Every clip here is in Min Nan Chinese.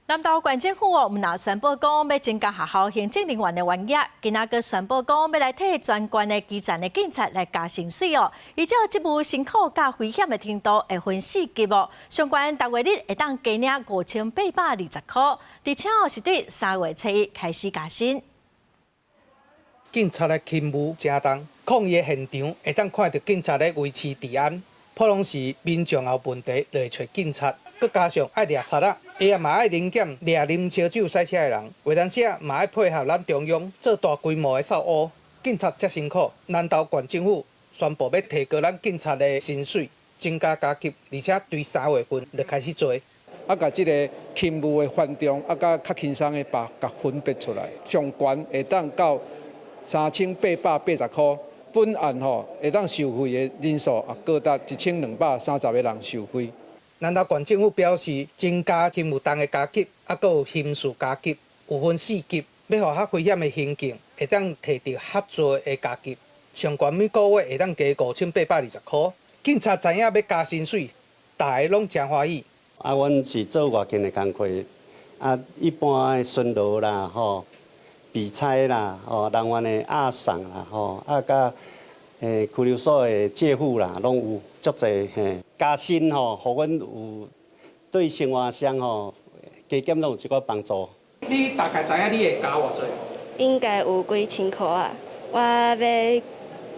南投縣政府哦，毋但宣布講欲增加學校行政人員的員額，今仔閣宣布講欲來替全縣的基層的警察來加薪水哦。依照職務辛苦佮危險的程度會分四級哦，上懸逐月日會當加領5820箍，而且哦是對3月初1開始加薪。警察的勤務誠重，抗議的現場會當看著警察咧維持治安，普通時民眾有問題就會揣警察，閣加上愛掠賊仔，伊也嘛愛臨檢掠啉燒酒駛車的人，有當時啊嘛愛配合咱中央做大規模的掃烏，警察遮辛苦，南投縣政府宣布欲提高咱警察的薪水，增加加級，而且對3月份就開始做。啊，共這个勤務的繁重，啊，佮較輕鬆的把共分別出來，上懸會當到3880箍，本案吼會當受惠的人數也高達1230個人受惠。南投縣政府表示，增加勤務重的加級，啊，閣有刑事加級，有分四級，欲予較危險的行徑會當提著較濟的加級，上懸每個月會當加5820箍。警察知影欲加薪水，大家攏誠歡喜。啊，阮是做外勤的工課，啊，一般的巡邏啦，吼，備差啦，吼，人員的押送啦，吼，啊，佮拘留所的借付啦，攏有足濟嘿。加薪吼，予阮有對生活上吼加減攏有一寡幫助。你大概知影你會加偌濟？應該有幾千箍啊！我欲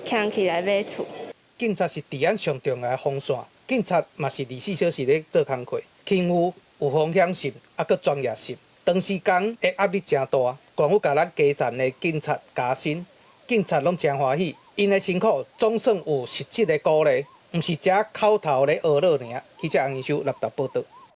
囥起來買厝。警察是治安上重要的防線，警察嘛是24小時咧做工課，勤務有風險性，啊，閣專業性，長時間的壓力誠大。縣府共咱基層的警察加薪，警察攏誠歡喜，𪜶的辛苦總算有實質的鼓勵，毋是只口頭咧呵咾爾。記者洪仁修南投報導。